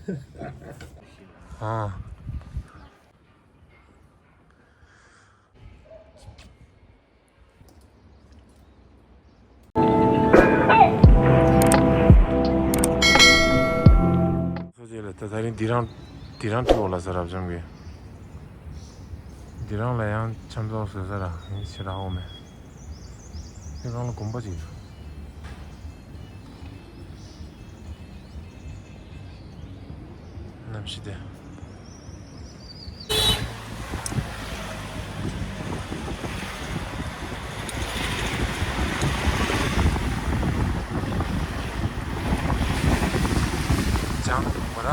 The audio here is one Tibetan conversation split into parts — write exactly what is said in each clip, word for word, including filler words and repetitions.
ཨ། ད་དེ་རིང་དེ་རང་དེ་རང་ཐུག་ལ་ས་རབ་འབྱམས་ཀྱི། དེ་རང་ལ་ཡང་འཆམ་ཚོགས་བཟོས་ས་ར་ཡིན་ཞེ་དྲག་འོ་མེད། དེ་གང་ལ་དགོན་པ་ཅིག་གནམ་གཤིས་དེ། ཅང་མོ་ར།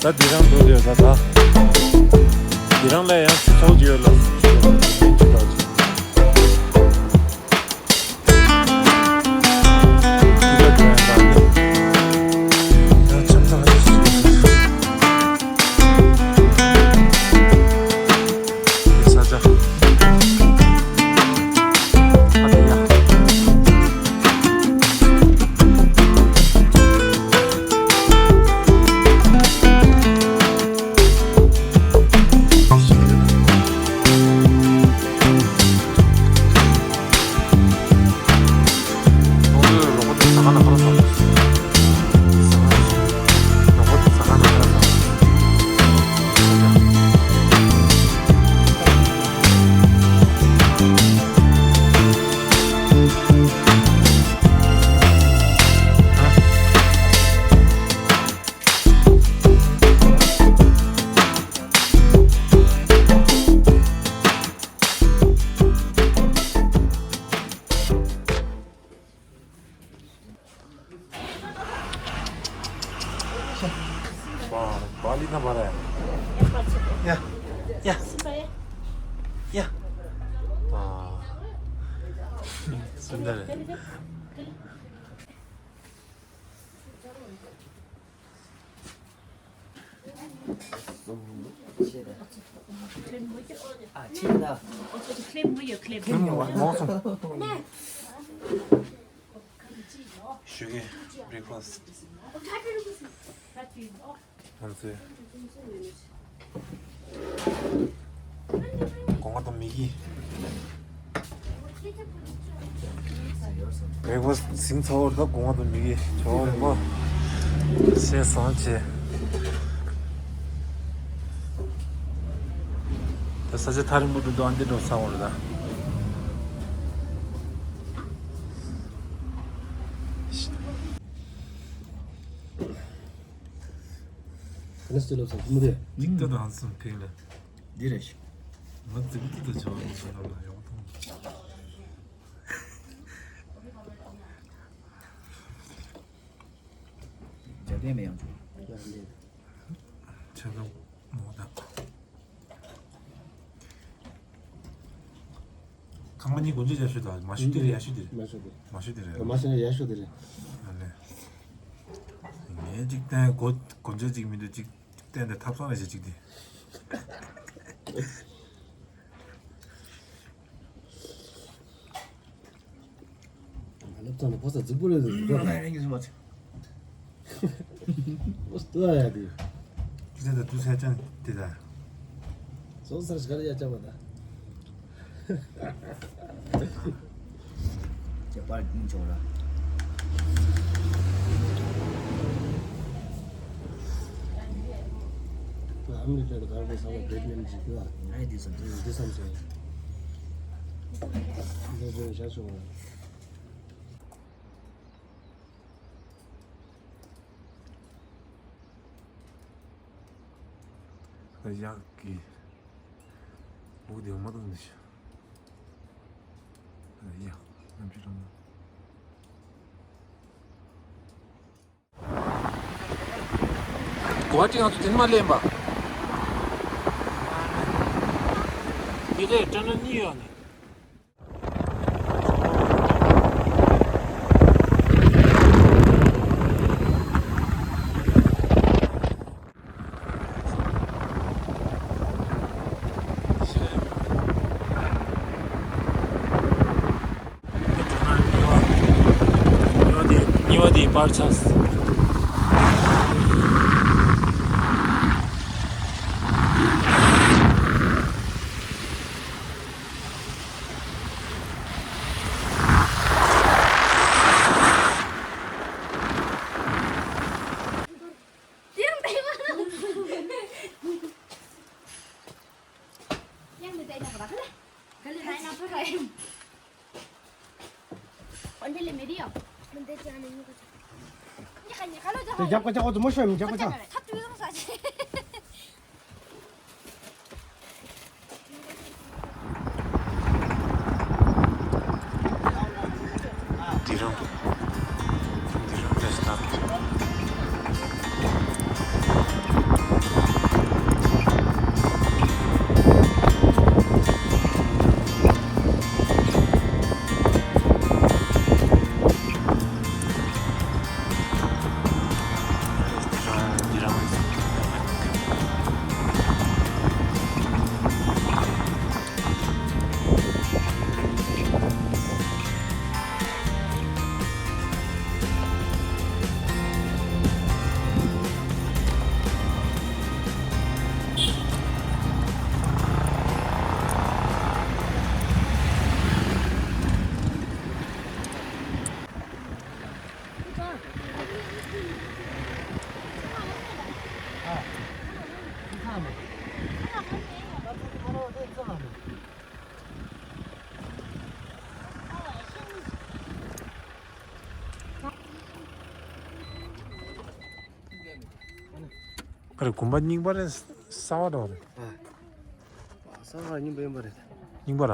ད་འདི་རང་འགྲོ་ཡོད་ད་ད། འདི་རང་ལ་ཡང་ཆུ་ཚོད་ཅིག་ཡོད་ལ། ཡ། ཡ། ཡ། ཨ། སུན་དར། ཨ། ཁྱིམ་ན། ཁྱིམ་ནས་མོག་སོང་། ཞོགས་ཀའི་བྷི་རེག་ཕ་སི། ང་ཚོས་སྒོ་ང་དང་མེ་གི། བེག་ཕ་སི་ཊི་ཟིང་ཚ་བོར་ད་དགོང་བ་དང་མི་གི་ཇོ་བོ་རིང་མོ་ཞེས་སོང་བྱས། ད་ས་ཆ་ཐག་རིང་པོ་འགྲོ་འདུག་ཨ་འདི་འགྲོ་ཚ་བོར་ད། ག་ནས་སྤྱི་ལོ་སོང་མི་རེད། ཅིག་ཏུ་དང་སུམ་ཕིང་ལ། འདི་རེད་ཤག་ང་ཙི་གུ་ཏི་ཏུ་ཆོག་ནི་ཆོག་ལ་ཡོང་ཐུང་། རྒྱ་སྐད་མི་ཡང་བྱུང་། ཆ་ཚང་མོ་དང་། ཁང་པ་གཉིས་སྒོ་འབྱེད་ཡག་ཤོས་དང་མ་ཤོས་དེ་རེད། ཡག་ཤོས་དེ་རེད། མ་ཤོས་དེ། མ་ཤོས་དེ་རེད། མ་ཤོས་ན་ཡག་ཤོས་དེ་རེད། ཨ་ལེ། ངས་ཅིག་བསྟན་སྒོ་སྒོ་འབྱེད་ཅིག་མི་འདུག་ཅིག་ཅིག་བསྟན་ཏེ་ཐབ་ཚང་རེ་བྱེད་ཅིག་དེ། ང་ལབ་ཙང་ལ་ཕོ་ས་རྫིག་པོ་རེད་འདུག་ང་ལ་ཡང་ཡིན་སུ་མ་ཆེ། ཨོ་སྟོད་ཡ་དེ། ཁྱི་ཚེ་དང་དུ་ས་ཅན་དེ་ད། སོ་སར་ཤར་ཡ་ཅག་པ་ད། ཁྱད་པར་ཡིན་ཆོག་ར། ཨ་མི་ལི་ཀ་གར་པོ་ས་བ་བེད་མིན་ཇི་ཀུ་ཨ། ང་ཡི་དེ་བསམ་དེ་བསམ་སོང་། འདི་ཚོ་བཞག་ཆོག་ར། ཡག་གི། འོ་དེ་མ་གཏོང་ནི་ཤི། ཡག་ནམ་ཕྱི་རང་གོ་བ་ཅིག་ང་ཚོ་དེ་མ་ལེན་པ། འདི་ལས་སྤྲོ་ན་གཉིས་ཡོད་ནི། གཉིས་པ་དེ་པར་ཆགས། འདི་རང་། འདི་རང་རེད་ས། ཨ་རེ་དགོན་པ་རྙིང་པ་རེད། གསར་པ་འདྲ་བ་རེད། ཨ། གསར་པ་རྙིང་པ་ཡིན་པ་རེད། རྙིང་པ་ར།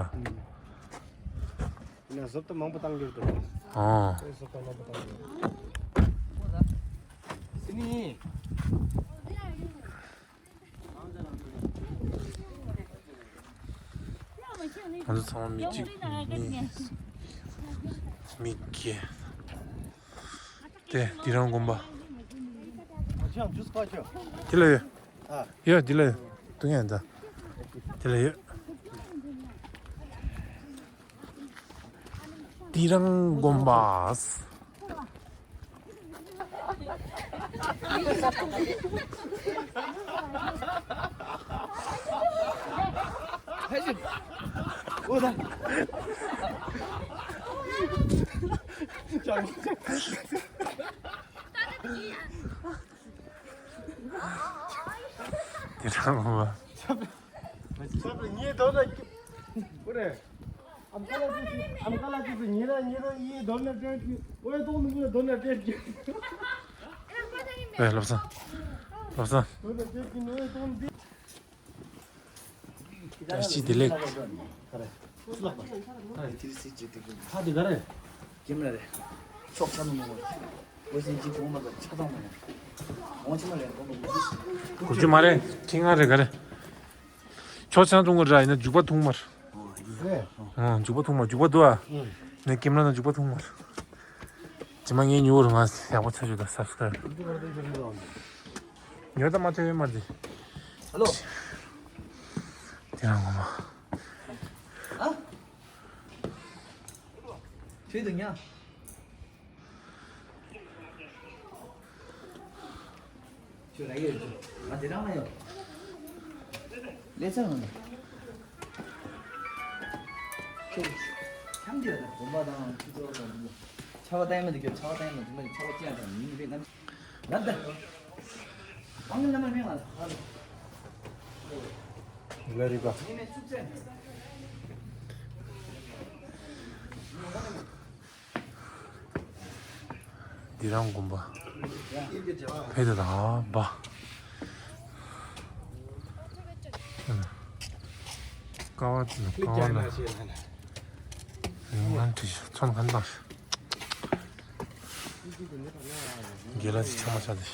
ཡིན་ན་བཟོ་ལྟ་མང་པོ་བཏང་གི་འདུག་ཨ། བཟོ་ལྟ་མང་པོ་བཏང་གི་འདུག་དེ་ནི། ང་ཚོ་ཚང་མ་མི་གཅིག་མི་བརྒྱད། དེ་དེ་རང་དགོན་པ། དེ་ལ་ཡོད། ཡོད་དེ་ལ་ཡོད། ཏུ་ཡན་ད། དེ་ལ་ཡོད། དེ་རང་དགོན་པ། དེ་རང་ངོ་མ། ཉེ་དོ་ན་ཀི་པུ་རེ། ཨམ་ཀ་ལ་ཀི་སི་ཨམ་ཀ་ལ་ཀི་སི་ཉེ་ར་ཉེ་ར་ཡེ་དོ་ན་ཏྲེ་ཀི་ཨོ་ཡེ་དོ་ནུ་ཡེ་དོ་ན་ཏྲེ་ཀི། ཨེ་ལབ་སང་། ལབ་སང་། དོ་ན་ཏྲེ་ཀི་ནུ་ཡེ་དོ་ན་ཏྲེ། བཀྲ་ཤིས་བདེ་ལེགས། ཁྱིམ་ལ་རེད། ཕྱོགས་ཆ་ནུ་མ་བ། འོ་ཟིན་གྱི་གོང་མ་ལ་ཆ་ཚང་མ་ཡང་། འོང་ཆི་མ་རེད་གོང་མ་ལ། གུར་ཆུ་མ་རེད་ཁྱི་ང་རེད་ག་རེད། ཕྱོགས་ཆ་འཐུང་གི་ར་ཡིན་ན་འཇུག་པ་འཐུང་མར། ཨོ་འཇུག་པ་འཐུང་མར་འཇུག་པ་འདུག་ཨ། ངས་ཀེམ་ར་ན་འཇུག་པ་འཐུང་མར། ཇི་མ་ངའི་ཉུ་བོར་ང་ཡག་པོ་ཆ་ཞུ་དང་སབ་སི་ཀ་རབ། ཉོ་ད་མ་ཐོས་མ་དེ། ཧ་ལོ། དེ་རང་ངོ་མ། ཨ། ཁྱོད་དུ་ཉ། ཁྱོད་ར་ཡོད་ཁྱོད་ང་དེ་རང་ལ་ཡོད། ལས་ཚང་ངོ་ནས། ཁྱོད་ཁྱམས་དེ་ལ་གོམ་པ་དང་ཁྱི་ཚོ་དང་འདི་ཚོ། ཆར་པ་བཏང་ཡ་མེད་དུ་ཁྱོད་ཆར་པ་བཏང་ཡ་མེད་དུ་མེད་ཆར་པ་ཅན་དང་མིན་རེད་ན། ལབ་ད། དབང་གི་བླ་མ་མེད་ང་ལ་ཧ་ལོ། ལ་རི་པ། ངས་ནས་བཅུག་ཚད། འདི་རང་དགོན་པ། ཕེ་ད་དང་བ། ཀ་བ་ཀ་བ་ན། ང་དྲི་ཚོན་གང་དང་། དགེ་ལ་ཅི་ཆ་མ་ཆ་དེ།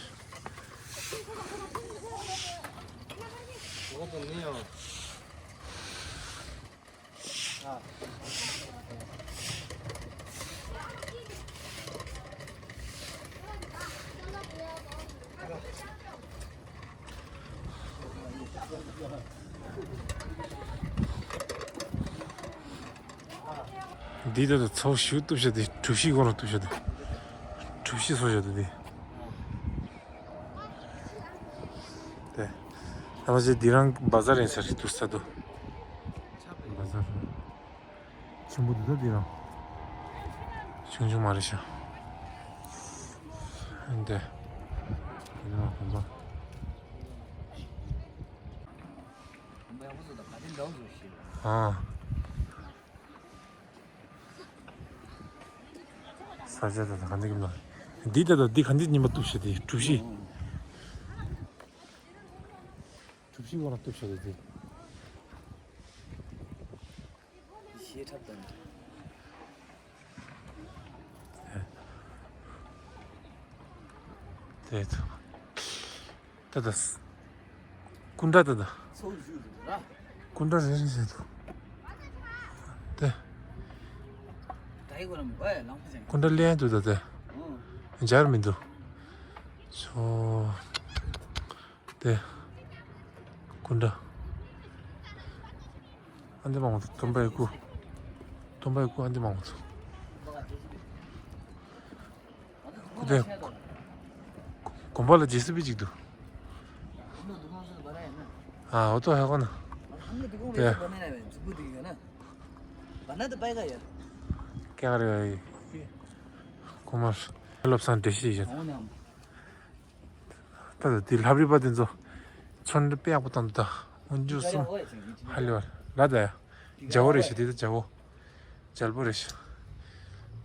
འདི་ལྟར་དུ་ཚོགས་ཞུ་གཏུབ་བྱ་དེ་གྲུ་བཞི་སྒོ་རུ་གཏུབ་བྱ་དེ། གྲུ་བཞི་བཟོ་བྱ་དེ་དེ། དེ། ད་མ་ཟད་འདི་རང་བ་ཟར་ཡིན་ས་རེད་འདུག་ས་དུ། བ་ཟར། ཆེན་པོ་འདུག་ད་འདི་རང་། ཆུང་ཆུང་མ་རེད་ཤག་འདི། འདི་མ་གོམ་པ། ཨ། ས་ཆ་དང་ག་འདི་གི་མ། འདི་ལྟ་དང་འདི་ག་འདི་ཉིན་པ་གཏུབ་བྱེད་དེ་གྲུ་བཞི། གྲུ་བཞི་བོ་རང་གཏུབ་བྱེད་དེ། ཞེས་འཁྲབ་དང་། དེ་ད་ད། སྐུ་འདྲ་ད་ད། ཚོགས་བཞུགས་འདུག་ར། སྐུ་འདྲ་རེ་རེ་བྱས་འདུག་དེ། ད་ཡི་གོ་རམ་བས་ལང་ཕ་ཅན། སྐུ་འདྲ་ལེན་འདུག་ད་དེ། ཨོ། སྦྱར་མི་འདུག་ཚོ། དེ། སྐུ་འདྲ། ཨ་འདི་མང་པོ་འདུག་སྟོན་པའི་སྐུ། སྟོན་པའི་སྐུ་ཨ་འདི་མང་པོ་འདུག་ཁོ་དེ། དགོན་པ་ལ་ཇེ་སི་བི་ཅིག་འདུག་ཨ་འོ་ཏོ་ཧ་གོ་ན། དེ། ཀྱང་རེ་བ་ཡི། ཁོ་མར། བློ་བཟང་བཀྲ་ཤིས་ཡིན། ད་ལྟ་དེ་ལྷ་བྲིས་པ་དེ་ཚོ། ཚོན་དཔེ་ཡག་པོ་བཏང་འདུག་ད་སྔོན་འཇུག་གསུམ། ཧ་ལས་པ། ལ་ད་ཡ། ཇ་བོ་རེད་ཤག་དེ་ད་ཇ་བོ། ཇལ་པོ་རེད་ཤག་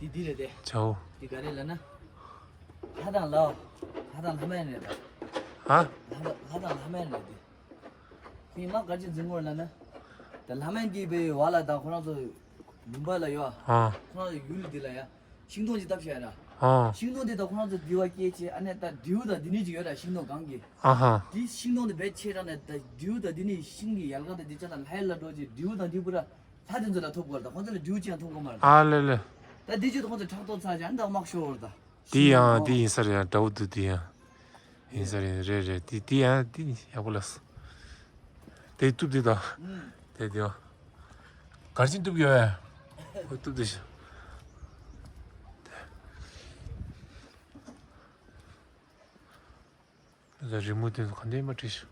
དེ་དེ་རེད་དེ། ཇ་བོ། དེ་ག་རེ་ལབ་ན། ལྷ་དང་ལྷ། ལྷ་དང་ལྷ་མ་ཡིན་རེད་ད། ཧ། ལྷ་དང་ལྷ་མ་ཡིན་རེད་དེ། ཁོས་ང་ག་ཅི་འཛིན་གོ་ལབ་ན། ད་ལྷ་མ་ཡིན་དེ་བའི་བ་ལ་ད་ཁོ་རང་ཚོ། ལུང་པ་ལ་ཡོད། ཧ། ཁོ་རང་ཚོ་ཡུལ་འདི་ལ་ཡ། ཤིང་སྡོང་ཅིག་བཏབ་བཞག་ཡ་ར། ཨ། ཤིང་སྡོང་དེ་དང་ཁོ་རང་ཚོ་འདི་བ་སྐྱེས་ཆེ་ཨ་ནེ་ད་དེའུ་དང་འདི་ནི་ཅིག་ཡོད་ར་ཤིང་སྡོང་གང་གི། ཨ་ཧ། དེ་ཤིང་སྡོང་དེ་བེད་ཆེ་ར་ནས་ད་དེའུ་དང་འདི་ནི་ཤིང་གི་ཡལ་ག་དང་འདི་ཅག་དང་ལྷའི་ལ་འགྲོ་ཅིག་དེའུ་དང་འདི་བུ་ར་ལྷ་དེ་ཚོ་ལ་ཐོབ་དགོས་ར་ད་ཁོ་ཚོ་ལ་དེའུ་ཅི་ཡང་ཐོབ་དགོས་མ་རེད། ཨ་ལེ་ལེ། ད་འདི་ཅི་ད་ཁོ་ཚོ་ཕྲག་དོག་ཚ་ཅིག་ཨ་ནི་ད་དམག་ཤོར་བ་ར་ད། དེ་ཡང་དེ་ཡིན་ས་རེད་ཡ་འདྲ་བོ་འདུག་དེ་ཡང་། ཡིན་ས་རེད་རེད་རེད་དེ་དེ་ཡང་དེ་ཡག་པོ་ལ། དེ་གཏུབ་དེ་དང་། དེ་དེ་བ། གར་ཅིན་གཏུབ་ཡོད་ཨེ། ཁོ་གཏུབ་དེ་ཤི། དེ་རི་མོ་དེ་ཚོ་ག་འདྲ་ཡིན་པ་བྲིས་ཤི།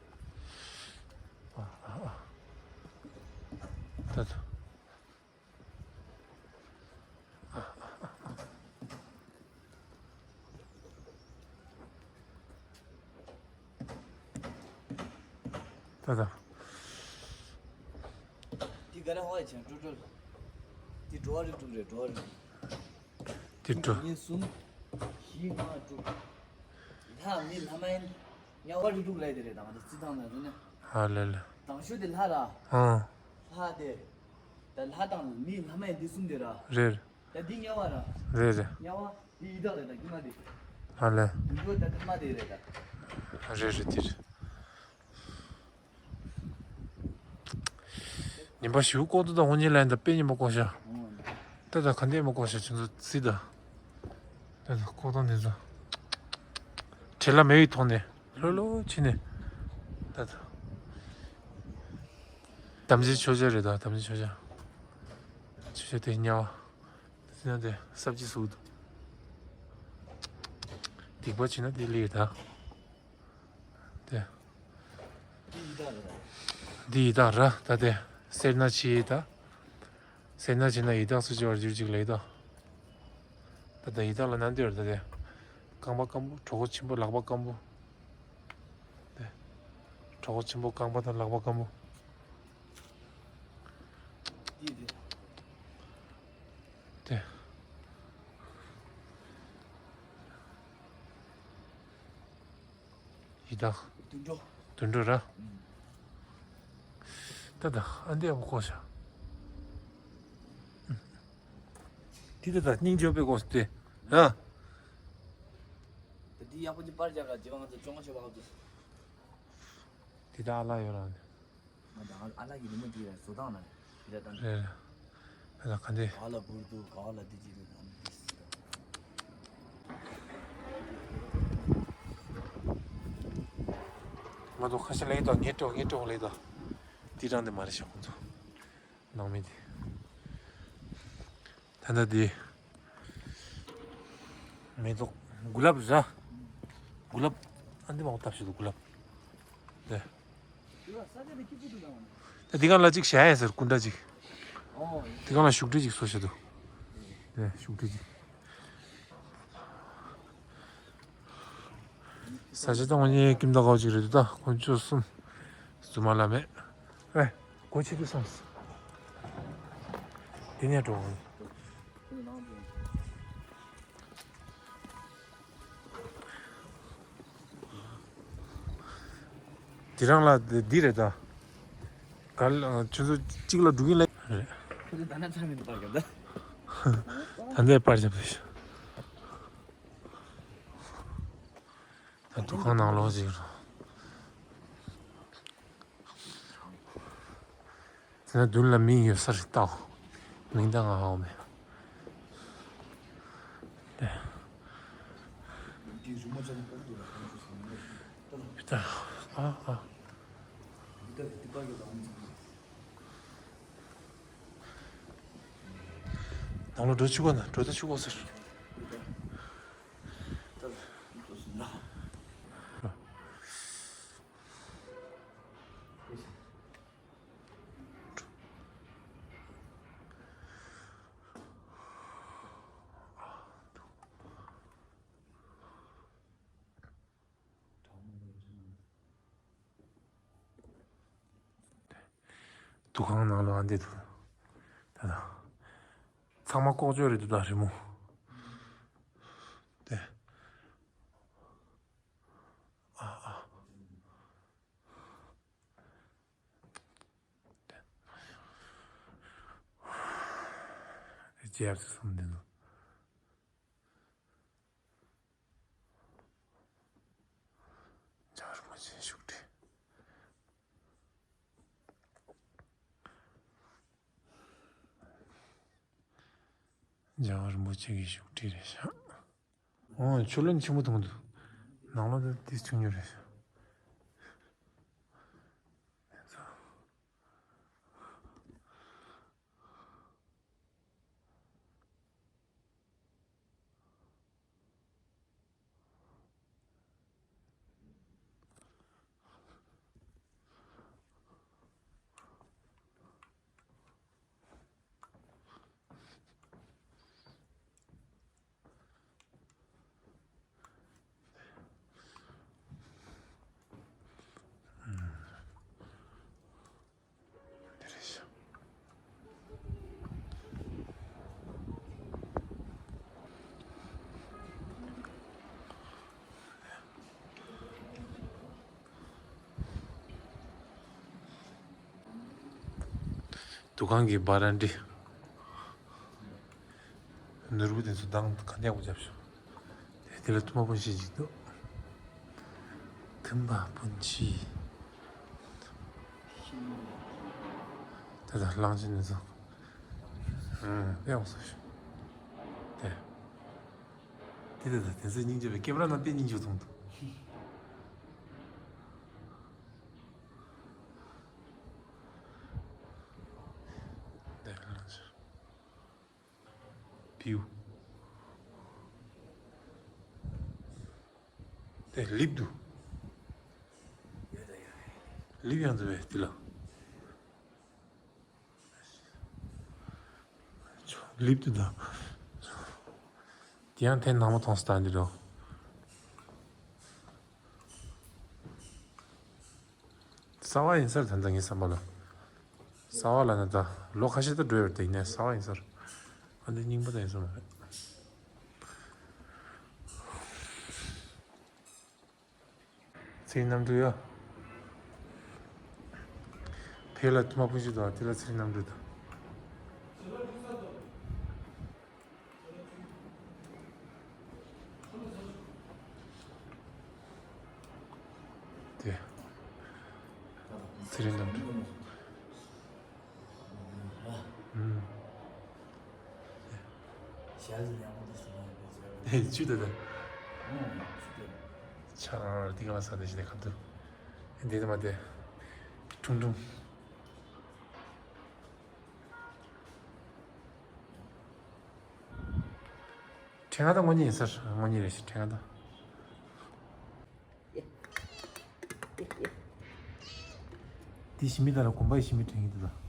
ཨ་ཨ་ཨ། ད་ད། ཨ་ཨ་ཨ་ཨ། ད་ད། དེ་ག་རེ་ཧོ་ཡ་ཆེན་ཀྲུ་ཀྲུ། དེ་འགྲོ་བ་རིགས་དྲུག་རེད། འགྲོ་བ་རིགས་དྲུག་དེ་འགྲོ། གཉིས་གསུམ། བཞི་ལྔ་དྲུག་ལྷ་མི་ལྷ་མ་ཡིན། དམྱལ་བ་རིགས་དྲུག་ལས་དེ་རེད། དང་དེ་རྩི་སྟངས་ལ་རེད་ན། ཧ་ལས་ལས། དང་ཤོས་དེ་ལྷ་ར། ཨང་། ལྷ་དེ། ད་ལྷ་དང་མི་ལྷ་མ་ཡིན་དེ་གསུམ་དེ་ར། རེད། ད་འདི་དམྱལ་བ་ར། རེད་རེད། དམྱལ་བ། འདི་ཡི་དྭགས་རེད། ད་དཀྱུས་མ་དེ། ཧ་ལས། དུད་འགྲོ་ད་ཐ་མ་དེ་རེད་ད། རེད་རེད། དེ་རེད། ཉིན་པ་ཞིག་ལྐོག་ཏུ་དང་དབུ་བརྙེས་ལ་ཡིན་ད་དཔེ་ཉིན་པ་ལྐོག་ཤ། ད་ད་ག་འདྲས་མ་ལྐོག་ཤ་ཁྱོད་ཚོ་རྩིས་ད། ད་ད་ལྐོག་ཏུ་འདི་ཚོ། བྲེལ་བ་མེད་པའི་ཐོག་ནས་ལྷོད་ལྷོད་ཕྱིན་ནས། ད་ད། དམ་ཚིག་མཆོད་བྱ་རེད་ད། དམ་ཚིག་མཆོད་བྱ། མཆོད་བྱ་དེ་དམྱལ་བ། དེ་ན་དེ་ས་བཅད་ཟུག་ད། སྡིག་པ་བྱེད་ན་དེ་ལས་ད། དེ། འདི་ཡི་དྭགས་ར། ད་དེ་སེར་སྣ་ཆེ་ད། སེར་སྣ་ཆེ་ན་ཡི་དྭགས་སུ་སྐྱེ་བར་འགྱུར་ཅིག་ལས་ད། ད་ད་ཡི་དྭགས་ལ་ནང་དེ་ར། ད་དེ་རྐང་པ་སྐམ་པོ། གྲོད་ཁོག་ཆེན་པོ་ལག་པ་སྐམ་པོ། དེ་གྲོད་ཁོག་ཆེན་པོ་རྐང་པ་དང་ལག་པ་སྐམ་པོ། དེ། ཡི་དྭགས། དུད་འགྲོ། དུད་འགྲོ་ར། ད་ད་ཨ་འདི་ཡག་པོ་ལྐོག་ཤ། དེ་ད་ད་སྙིང་རྗེ་པོ་ལྐོག་སྟེ། ཨ། ད་འདི་ཡག་པོ་ཅིག་པར་རྒྱག་ག་བྱེད་པ། ང་ཚོ་ཅོང་ཆེ་བ་ག་ཚོད། དེ་ད་ཨ་ལ་ཡོད་རང་། ང་ད་ཨ་ལ་གི་རི་མོ་དེ་བཟོ་སྟངས་ན་དེ་ད་ད། རེད་རེད། ཨ་ལ་ག་འདི། ཨ་ལ་བུར་དུ་ག་ཨ་ལ་དེ་ཅི་རེད་ཨ་ནི་དེ་སི་ད། ང་ཚོ་ཁ་ཤས་ལ་ཡིད་དོ་ངེས་སྤྲོ་ངེས་སྤྲོ་ལ་ཡིད་དོ། དེ་རང་དེ་མ་རེད་ཤག་ཁོང་ཚོ། ནང་མི་དེ། ད་ལྟ་དེ། མེ་ཏོག་གུ་ལབ་ར། གུ་ལབ། ཨ་འདི་མང་པོ་བཏབ་ཤི་འདུག་གུ་ལབ། དེ། ད་དེ་གང་ལ་ཅིག་བྱ་ཡ་ཟེར་སྐུ་འདྲ་ཅིག་དེ་གང་ལ་བཞུགས་ཁྲི་ཅིག་བཟོ་ཤི་འདུག་དེ་བཞུགས་ཁྲི་ཅིག་ས་ཆ་དང་ངོ་ཉེ་ཁྱིམ་བདག་ག་བ་ཅིག་རེད་འདུག་ད་དཀོན་མཆོག་གསུམ། རྫུན་མ་ལ་མེད། ཨེ། སྒོ་ཕྱེ་དུས་སོང་། དེ་ནས་འགྲོ་འོང་། དེ་རང་ལ་འདི་རེད་ད། ག་ལ་ཁྱོད་ཚོ་གཅིག་ལ་འགྲོ་གིན་ལ་རེད། ཁྱོད་ཚོ་ད་ན་ཚ་མི་འདུག་པར་ག་ད། ད་འདས་པར་བྱེད་པ་ཞིག་ད་འདུ་ཁང་ནང་ལོགས་ཅིག་རེད། དེ་ན་མདུན་ལ་མི་ཡོད་ས་རེད་ལྟ། མིང་ད་ང་ཧ་གོ་མེད། ད་ཨ་ཨ། ནང་ལོགས་འགྲོ་ཆུག་གོ་ན་འགྲོ་ད་ཆུག་གོ་ཟེར། འདུ་ཁང་ནང་ལ་ཨ་འདི་འདུག་ད་ད། ཚང་མ་ལྐོག་ཇོ་རེད་འདུག་ད་རི་མོ། དེ། ཨ་ཨ། རྗེ་ཡབ་སྲས་གསུམ་འདི་ནི། འཇམ་དབྱངས་རིན་པོ་ཆེའི་བཞུགས་ཁྲི། འཇམ་དབྱངས་རིན་པོ་ཆེ་གི་བཞུགས་ཁྲི་རེད་ཤག་ཨོ། ཆུ་ལེན་ཆེན་པོ་མཐོང་འདུག་ནང་ལོགས་དེ་ཆུང་ཉུང་རེད། འདུ་ཁང་གི་བ་རན་ཌི། ནོར་བུ་དེ་ཚོ་འདང་ག་འདྲ་པོ་བརྒྱབ་བྱུང་། དེ་དེ་ལ་ཐུམ་པ་སྤུན་བཞི་ཅིག་འདུག་ཐུམ་པ་སྤུན་བཞི། དེ་དང་གླང་ཆེན་དེ་ཚོ། ཨང་། དཔེ་ཡག་པོ་བཟོས་བྱུང་། དེ། དེ་དེ་དེ་དེ་ཚོ་སྙིང་རྗེ་བའི་ཀེམ་ར་ནང་དེ་སྙིང་རྗེ་མཐོང་འདུག་དེ་གླང་ཆེན། བིའུ། དེ་ལེབ་འདུག་ལེབ་ཡང་འདུག་པས་དེ་ལ། ལེབ་འདུག་ད། དེ་ཡང་ཐེངས་ནང་མ་མཐོང་སྟངས་འདི་རོ། གསར་པ་ཡིན་ས་རེད་ད་ལྟ་ངའི་བསམ་པ་ལ། གསར་པ་ལབ་ན་ད་ལོ་ཁ་ཤས་ད་འགྲོ་ཡོད་རེད་དེ། ཡིན་ནའི་གསར་པ་ཡིན་ས་རེད། ཨ་འདི་རྙིང་པ་ད་ཡིན་ས་མ་རེད། ཚེ་རིང་རྣམ་གྲོལ་ཡ། ཕེ་ལ་ཐུམ་པ་སྤུན་བཞི་དང་དེ་ལ་ཚེ་རིང་རྣམ་གྲོལ་དང་། དེ། ཚེ་རིང་རྣམ་གྲོལ། ཨུམ། ཞལ་ཡང་མོ་དེ་སུ་མ་ཡིན་པའི་ཞལ། ཨེ་ཆུ་དེ་དེ། ཨུམ། ཆུ་དེ། ཆར་དེ་ག་ལ་ས་དེ་ཞིག་དེ་ག་དུ། དེ་དེ་མ་དེ། ཁྲུང་ཁྲུང་། ཕྲེང་བ་དང་དངོས་གཉེན་ཡིན་ས་རེད། དངོས་གཉེན་རེད་ཤག་ཕྲེང་བ་དང་། དེ་ཞི་མི་དང་ལ་དགོན་པ་ཡི་ཞི་མི་དྲན་གྱི་འདུག་ད།